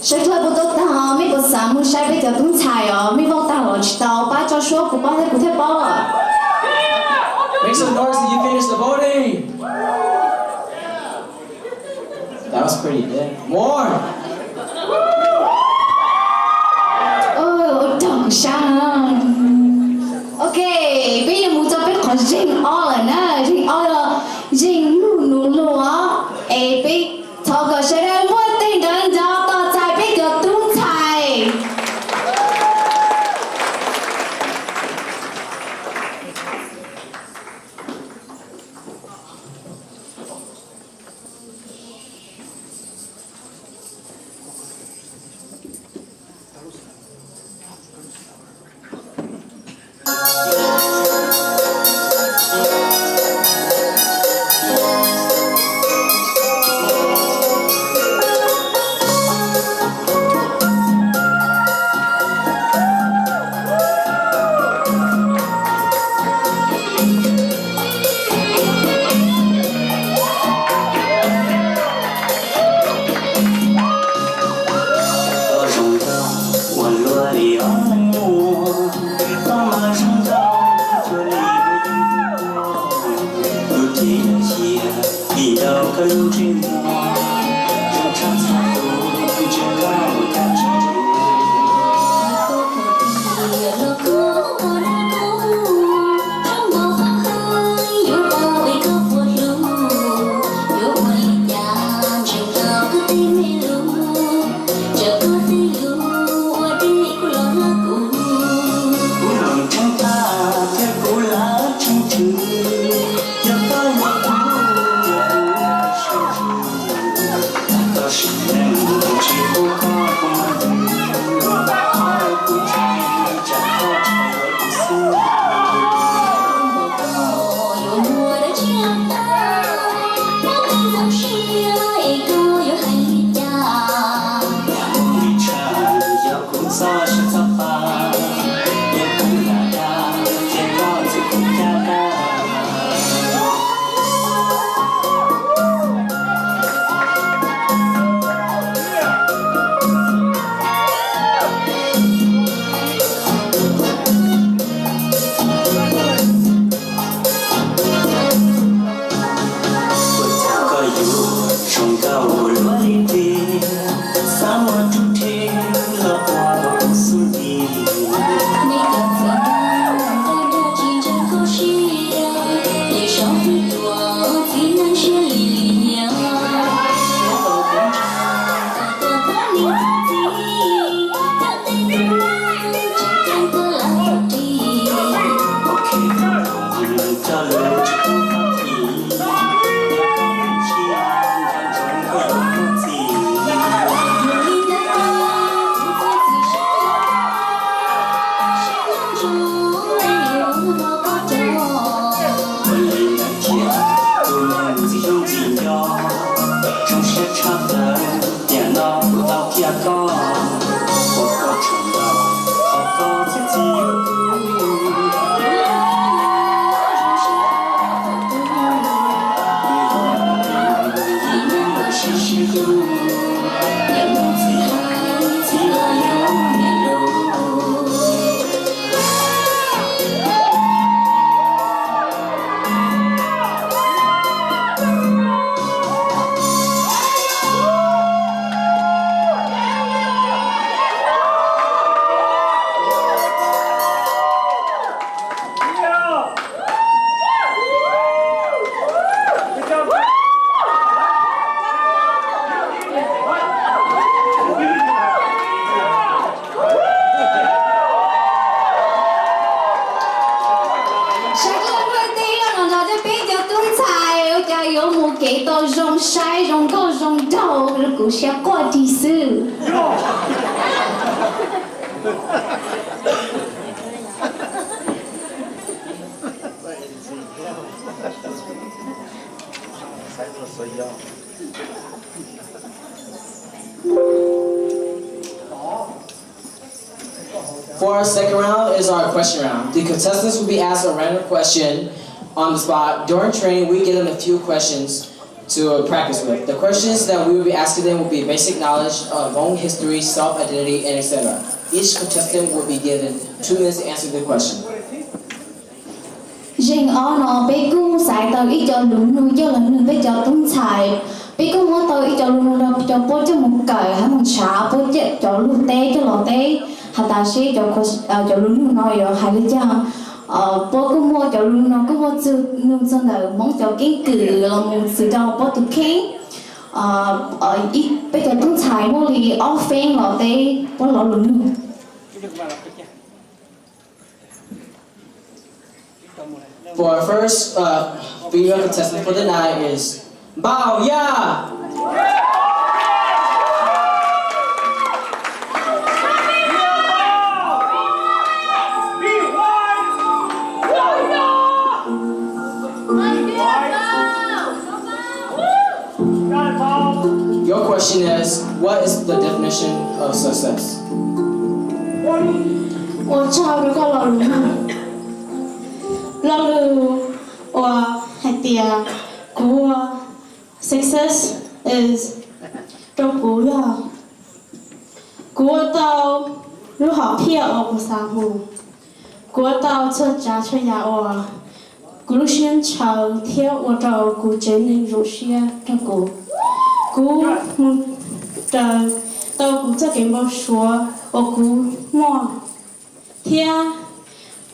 Saib dlawb puas tau tag, mej puas xav mus saib peb cov tub ntxhais os? Mej vote tag los tsis tau? Pab tso suab, kuv paub thiab, kuv thiaj paub. Make some noise if you finish the voting. That was pretty good. More. Ua raug kuv sab. Ok, peb yuav mus txog peb qhov zeeg ob lawm na, zeeg ob yog zeeg luj nus luag, es peb thov kom sawv daws muaj tes nrov nrov tos txais peb cov tub ntxhais. Koj zoo nkauj ua luaj li ob leeg muaj, koj mas zoo nkauj cuag li lub yeeb ncuab, tus cev yog cia li ntau koj lub ntsej muag, zoo tshaj txhua tus ntsia koj ua cas tsis ntshai. Kuv hloov tseeb tag thiab kuv lam tseeb tswv, yog koj yuav kuv, yog kuv sawv tsees, koj sim neej tsis pub koj kuv mas ntws, qhov kuv ntshai tsam koj tsis yuav kuv xwb. Yog kuv txoj siab txoj pa, yog kuv lam dag, ces koj ntxim kuv caj dab. Puas txog koj yuav zoo nkauj ua luaj li tiag, xav muab tus rhe los ua kuv xub ntiag. Ua li ntawd thiaj tus neeg ntxim hlub ntxim nco, zoo siab tshaj plaws tiam no kuv tau thiab koj, ua koj tshwm ntau, qhov koj txi txiv yuav kuv. Saib dlawb puas tau tag, los nrog rau peb cov tub ntxhais ua cas yuav mus kev tau zoo saib zoo nkauj zoo nraug, kuv siab quaj ris xwb. For our second round is our question round. The contestants will be asked a random question on the spot. During training, we give them a few questions. to practice with. The questions that we will be asking them will be basic knowledge of Hmong history, self-identity, and et cetera. Each contestant will be given two minutes to answer the question. Zeeg ob no peb kuj xaiv tau ib co lus nug coj los nug peb cov tub ntxhais. Peb kuj muab tau ib co lus nug rau cov puab coj mus kawm hab mus ntshav puab cov lug teb coj los teb has tas seb cov lus nug no yuav hais li caag. Puab kuj muaj cov lus nug no kuj muaj txug nug txug ntawm Hmoob cov keeb kwm los mus txug rau puab tus kheej. Peb cov tub ntxhais muaj li ob feeb los teb puab lo lus nug. For our first uh, female contestant for the night is Npauj Yaj. Your question is, what is the definition of success? Ua tsaug rau koj lo lus. Lo lus uas hais tias kuv ua success is rau kuv yog kuv ua tau lub hom phiaj uas kuv xav mus, kuv ua tau txhua tsav txhua yam uas kuv lub siab ntshaw thiab ua rau kuv tsev neeg zoo siab rau kuv. Kuv mus raws tau kuv txoj kev npau suav uas kuv muaj thiab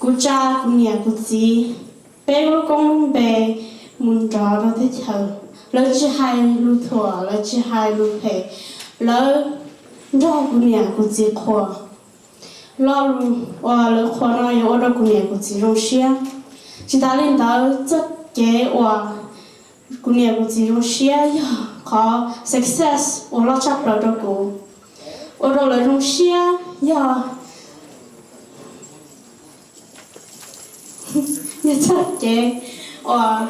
kuv tsa kuv niam kuv txiv peb lub koob lub npe mus nrov rau teb chaws. Lawv tsis hais lus thuam, lawv tsis hais lus phem, lawv nrog kuv niam kuv txiv qhuas. Lo lus uas lawv qhuas no yuav ua rau kuv niam kuv txiv zoo siab. Tsis tas li ntawd, txoj kev uas kuv niam kuv txiv zoo siab yog qhov success uas loj tshaj plaws rau kuv. Ua rau lawv zoo siab yog yog txoj kev uas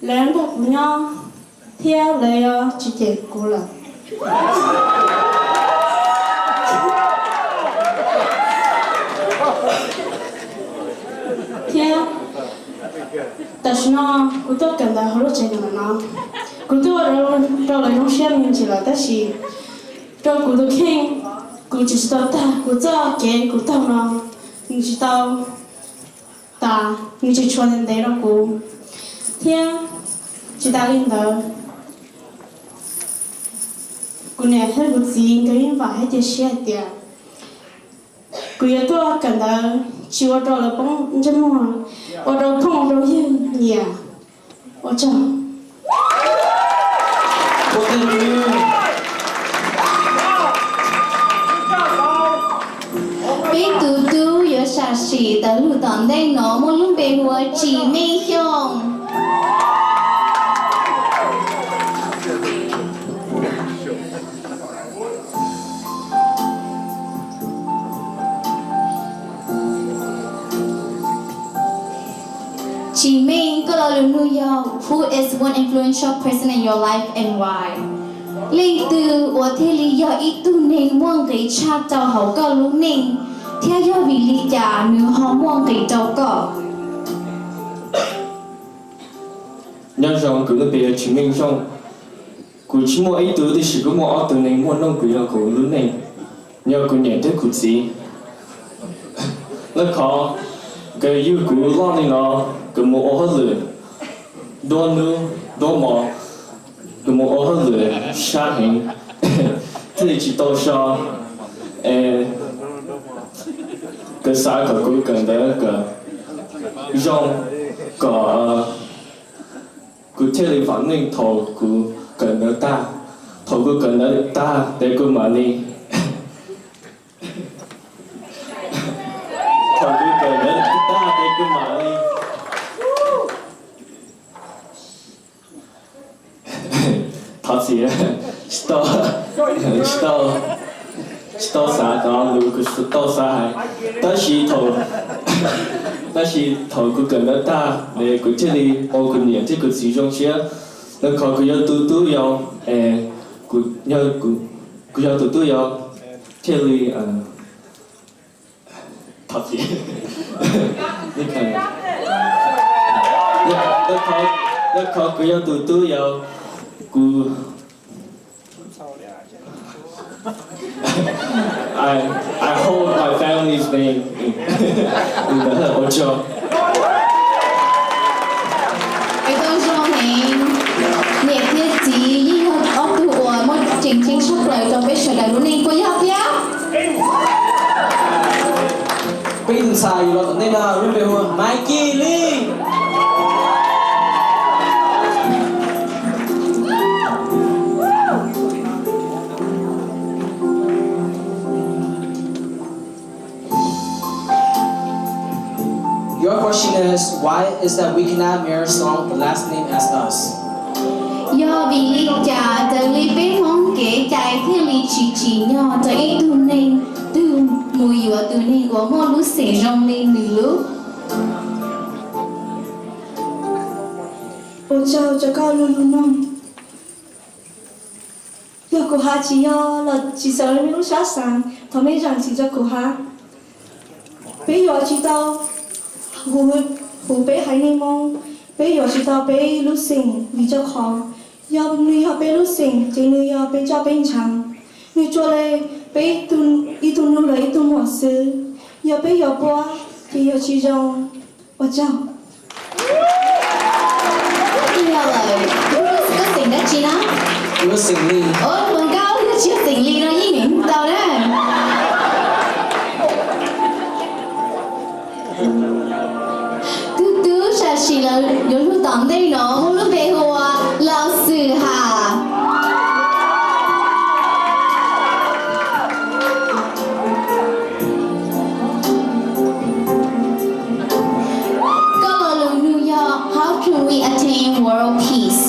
lawv nrog kuv nyob thiab lawv yuav tsis cem kuv lawm. Thiab tam sim no kuv tuaj kawm ntawv hauv lub tsev neeg no, kuv twb ua rau lawv zoo siab me ntsis lawm, tab sis rau kuv tus kheej, kuv tseem tsis tau tag kuv txoj kev kuv taug no, nws tsis tau tas, nws tseem tshuav ntev ntev rau kuv. Thiab tsis tas li ntawd, kuv niam thiab kuv txiv nkawd yeej vam thiab cia siab hais tias kuv yuav tuaj kawm ntawv tsis ua rau lawv poob ntsej muag, ua rau phooj rau ywg nyiam. Ua tsaug. Peb tus tub yuav sam sim tawm lug tom ntej no muaj lub npe hu ua Tsim Meej Xyooj. Tsim Meej, koj lo lus nug yog Who is one influential person in your life and why? Leej twg uas thiaj li yog ib tug neeg muaj nqis tshaj rau hauv koj lub neej, thiab yog vim li cas nws ho muaj nqis rau koj? Nyob zoo, kuv lub npe yog Tsim Meej Xyooj. Kuv tsis muaj ib tug, tiam sis kuv muaj ob tug neeg muaj nuj nqis rau kuv lub neej, yog kuv niam thiab kuv txiv. Lawv qhov nkawd yug kuv loj li no, nkawd mus ua hauj lwm nruab hnub nruab hmo, nkawd mus ua hauj lwm sab heev, thiaj li tsis tau so. Es nkawd xav kom kuv kawm ntawv kom zoo, kom kuv thiaj li vam meej thaum kuv kawm ntawv tag. Thaum kuv kawm ntawv tag ces kuv mam li, thaum kuv kawm ntawv tag ces kuv mam li thov txim, tsis tau, tsis tau, tsis tau xav cov lus kuv tsis tau xav hais. Tab sis thaum, tab sis thaum kuv kawm ntawv tag es kuv thiaj li ua kuv niam thiab kuv txiv zoo siab. Rau qhov kuv yog tus tub yau, kuv yog tus tub yau, thiaj li thov txim. Rau qhov Qhov kuv yog tus tub yau, kuv I, I hold my family's name. Ua tsaug. Peb tau zoo heev, niam thiab txiv yeej yog ob tug uas muaj tseem ceeb tshaj plaws rau peb sawv daws lub neej puas yog thiab? Peb tus ntxhais los tom ntej no lub npe hu ua Maiv Kis Lis. Your question is, why is that we cannot mirror song the last name as us? Yog vim li cas raws li peb Hmoob kev cai thiaj li tsis tsim nyog rau ib tug neeg twg mus yuav tus neeg uas muaj lub xeem zoo li nws lub? Ua tsaug rau koj lub lub noog. Yog kuv hais tsis yog los tsis xav li mej lub sab xav, thov mej zam txim rau kuv hab. Peb yuav tsis tau hu peb haiv neeg Hmoob, peb yuav tsis tau peb lub xeem vim rau qhov yog nws yog peb lub xeem ces nws yog peb coj peb ntshav, nws tsuas le peb ib tug nus los ib tug muam xwb. Yog peb yuav puab ces yuav tsis zoo. Ua tsaug. Twg yog lawm? Koj xeem dab tsi na? Kuv yog xeem Lis. Os, hluas nkauj yog tsis yog xeem Lis no yeej meem tau na. Tus tub sam sim yuav lug tom ntej no muaj lub npe hu ua Laus Xwm Ham. Koj lo lus nug yog How can we attain world peace?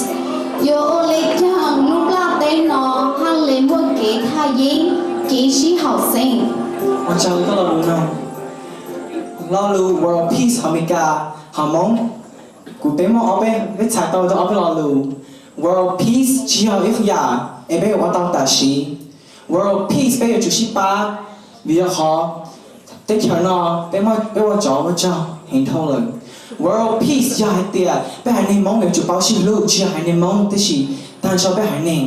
Yuav ua le caag lub nplaj teb no haj le muaj kev thaj yeeb, kev sib haum xeeb? Ua tsaug koj lo lus nug. Lo lus world peace hauv Amelikas, hauv Moob, kuv peb muaj ob peb, peb txhais tau tau ob peb lo lus. World peace tsis yog ib yam es peb ua tau tam sim. World peace peb yuav tsum sib pab, vim yog qhov teb chaws no peb muaj, peb ua tsov ua rog heev dhau lawm. World peace yog hais tias peb haiv neeg Moob yuav tsum tau sib hlub, tsis yog haiv neeg Moob tib si, tag nrho peb haiv neeg,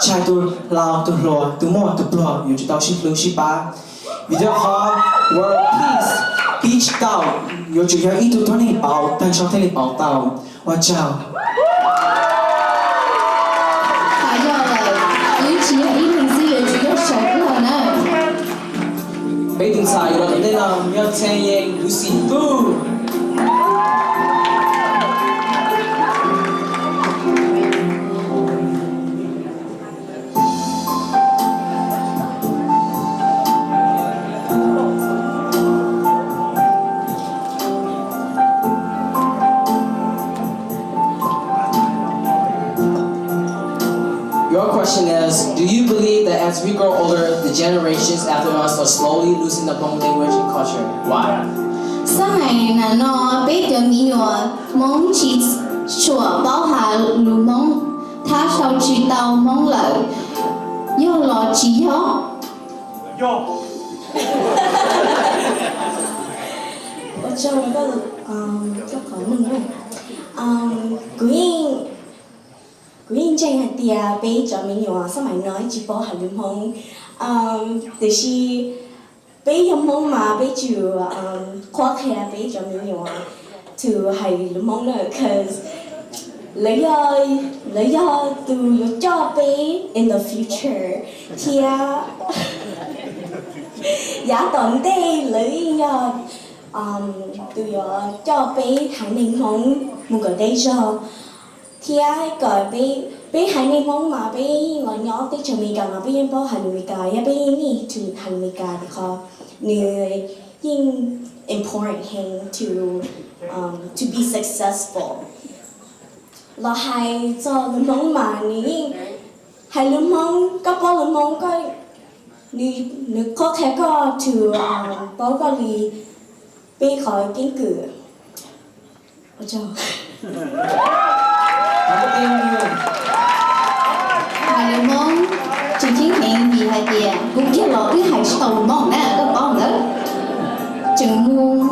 tsis hais tus laus tus hluas, tus muaj tus pluag, yuav tsum tau sib hlub sib pab. Vim yog qhov world peace pib tsis tau, yuav tsum yog ib tug tuab neeg pauv, tag nrho thiaj li pauv tau. Ua tsaug. Yog lawm, wb tsis yog ib leeg xwb, yuav tsum yog sawv daws na. Peb tus ntxhais yuav los tom ntej no yog Txheej Yeej Lucy Pu. Your question is, do you believe that as we grow older, the generations after us are slowly losing the Hmong language and culture? Why? Xab maim no peb cov me nyuam Hmoob tsis tshua paub has lus Hmoob, thab sau tsis tau Hmoob lawm, yog los tsis yog? Ua tsaug rau koj, koj qhov nug na. Kuv yeej, kuv yeej ntseeg hais tias peb cov me nyuam xab maim no tsis paub hais lus Hmoob, tiam sis peb yog Hmoob mas peb tsum qhuab qhia peb cov me nyuam to hais lus Hmoob na, cause lawv yog, lawv yog tus yuav coj peb in the future thiab yav tom ntej lawv yeej yog tus yuav coj peb haiv neeg Hmoob mus kom deb zog, thiab kom peb, peb haiv neeg Hmoob mas peb los nyob teb chaws Amelikas mas peb yeej paub hais lus Amelikas, yog peb yeej need to hais lus Amelikas rau qhov nws yeej important heev to, to be successful. Los hais txog lus Hmoob mas nws yeej, hais lus Hmoob, koj paub lus Hmoob koj, nws, nws qhuab qhia koj to paub koj li peb qhov keeb kwm. Hais lus Hmoob tseem ceeb heev vim hais tias kuv kiag los twb hais tsis tau lus Hmoob na, koj paub ntawd. Tseem mus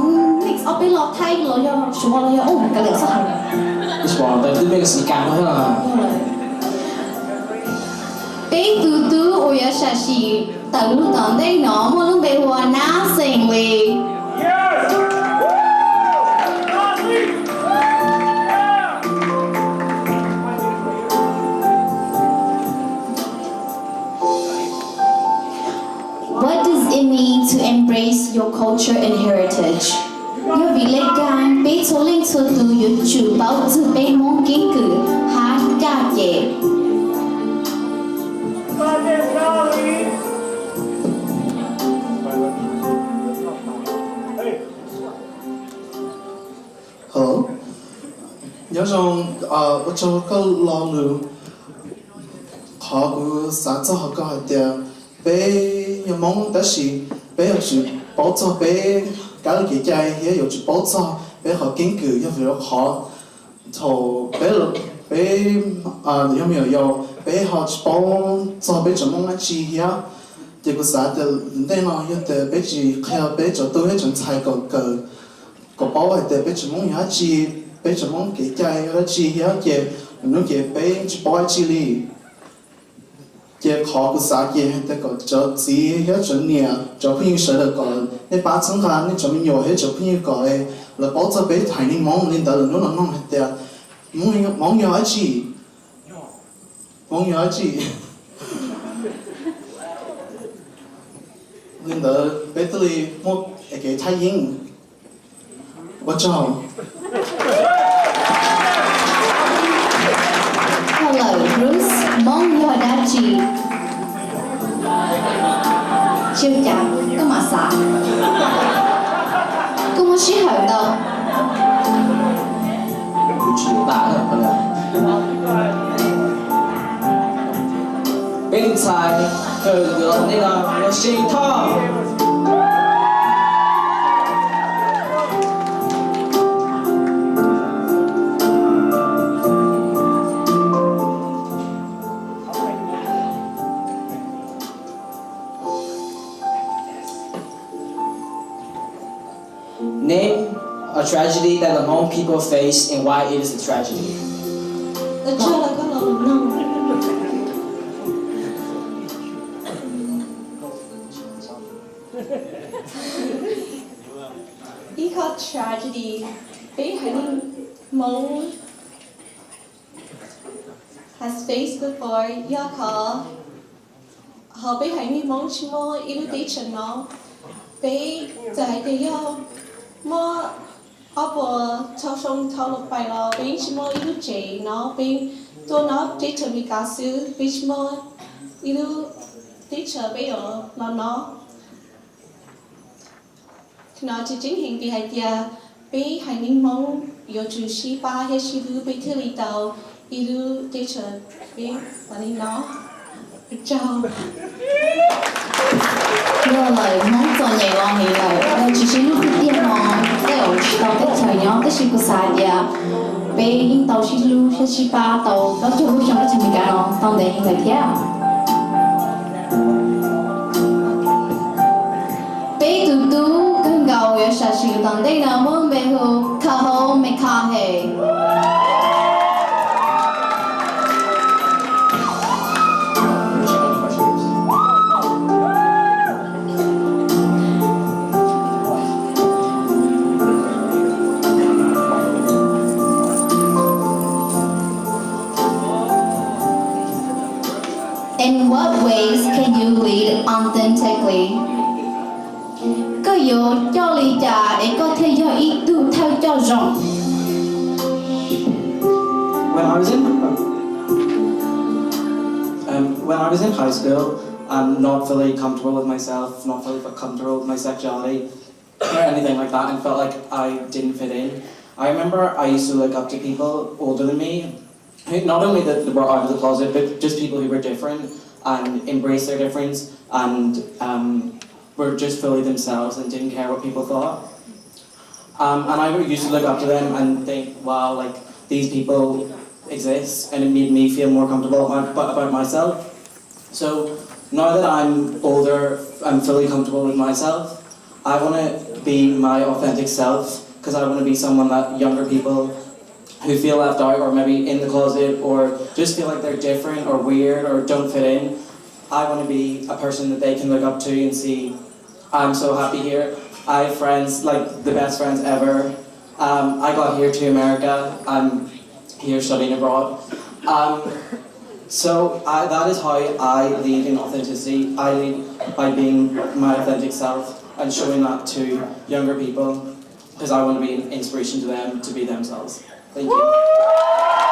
mix ob peb lo Thaib los yog Suav los yog ub kav liam xwb hais. Ntawd twb peb xim kas no. Peb tus tub uas yuav sam sim tawm lub tom ntej no muaj lub npe hu ua Nab Xeem Lis. What does it mean to embrace your culture and heritage? Yog vim li cas peb txhua leej txhua tus yuav tsum paub txog peb Hmoob keeb kwm hab caj ces? Hello. Nyob zoo, ua tsaug koj lo lus. Qhov kuv xav txog hauv koj hais tias peb yog Hmoob tab sis peb yuav tsum paub txog peb kab li kev cai thiab yuav tsum paub txog peb qhov keeb kwm. Yog vim rau qhov thaum peb, peb yog me nyuam yaus peb ho tsis paub txog peb tsev Hmoob dab tsi thiab. Ces kuv xav tias ntej no yog tias peb tsis qhia peb cov tub thiab cov ntxhais kom kawm, kom paub hais tias peb tsev Hmoob yog dab tsi, peb tsev Hmoob kev cai yog dab tsi thiab ces lwm hnub ces peb tsis paub dab tsi li. Ces qhov kuv xav ces hais tias kom cov txiv thiab cov niam, cov phooj ywg sawv daws kom nej pab txhawb nqa nej cov me nyuam thiab cov phooj ywg kom lawv paub txog peb haiv neeg Hmoob li ntawd lwm hnub los nug hais tias Hmoob yog dab tsi, Hmoob yog dab tsi. Li ntawd peb thiaj li muaj kev thaj yeeb. Ua tsaug. Koj lawm Bruce, Hmoob yog dab tsi? Tsis ua cas, koj mam xav. Koj muaj sij hawm ntau. Peb tus ntxhais kawm ntawv nej no yog Sing Thom. Name a tragedy that the Hmong people face and why it is a tragedy. Ua tsaug los koj los lus no. Ib qho tragedy peb haiv neeg Hmoob has faced before yog qhov hauv peb haiv neeg Hmoob tsis muaj ib lub teb chaws no. Peb txawm hais tias yog muaj ob puas txhiab xyoo dhau los pais los peb yeej tsis muaj ib lub tsev no, peb tuaj nyob teb chaws Amelikas xwb, peb tsis muaj ib lub teb chaws peb yuav los nyob. Qhov no tseem ceeb heev vim hais tias peb haiv neeg Hmoob yuav tsum sib pab thiab sib hlub peb thiaj li tau ib lub teb chaws peb mam li nyob. Ua tsaug. Yog lawm, Hmoob txom nyem los heev lawm, yog tsis sib hlub tiag tiag no tej zaum tsis tau teb chaws nyob, tab sis kuv xav hais tias peb yeej tau sib hlub thiab sib pab tau plaub caug lub xyoo teb chaws Amelikas no tau ntev heev lawm thiab. Peb tus tub kawg nkaus yuav sam sim tom ntej no muaj npe hu Khaho Mekhahe. In what ways can you lead authentically? Koj yuav coj li cas es koj thiaj yog ib tug thawj coj zoo? When I was in, um, when I was in high school, I'm not fully comfortable with myself, not fully comfortable with my sexuality, or anything like that, and felt like I didn't fit in. I remember I used to look up to people older than me, who, not only that were out of the closet, but just people who were different and embraced their difference and, um, were just fully themselves and didn't care what people thought. Um, and I used to look up to them and think, wow, like, these people exist, and it made me feel more comfortable about, about myself. So now that I'm older, I'm fully comfortable with myself, I want to be my authentic self because I want to be someone that younger people who feel left out or maybe in the closet or just feel like they're different or weird or don't fit in, I want to be a person that they can look up to and see, I'm so happy here. I have friends, like the best friends ever. Um, I got here to America. I'm here studying abroad. Um, so I, that is how I lead in authenticity. I lead by being my authentic self and showing that to younger people because I want to be an inspiration to them to be themselves. Thank you.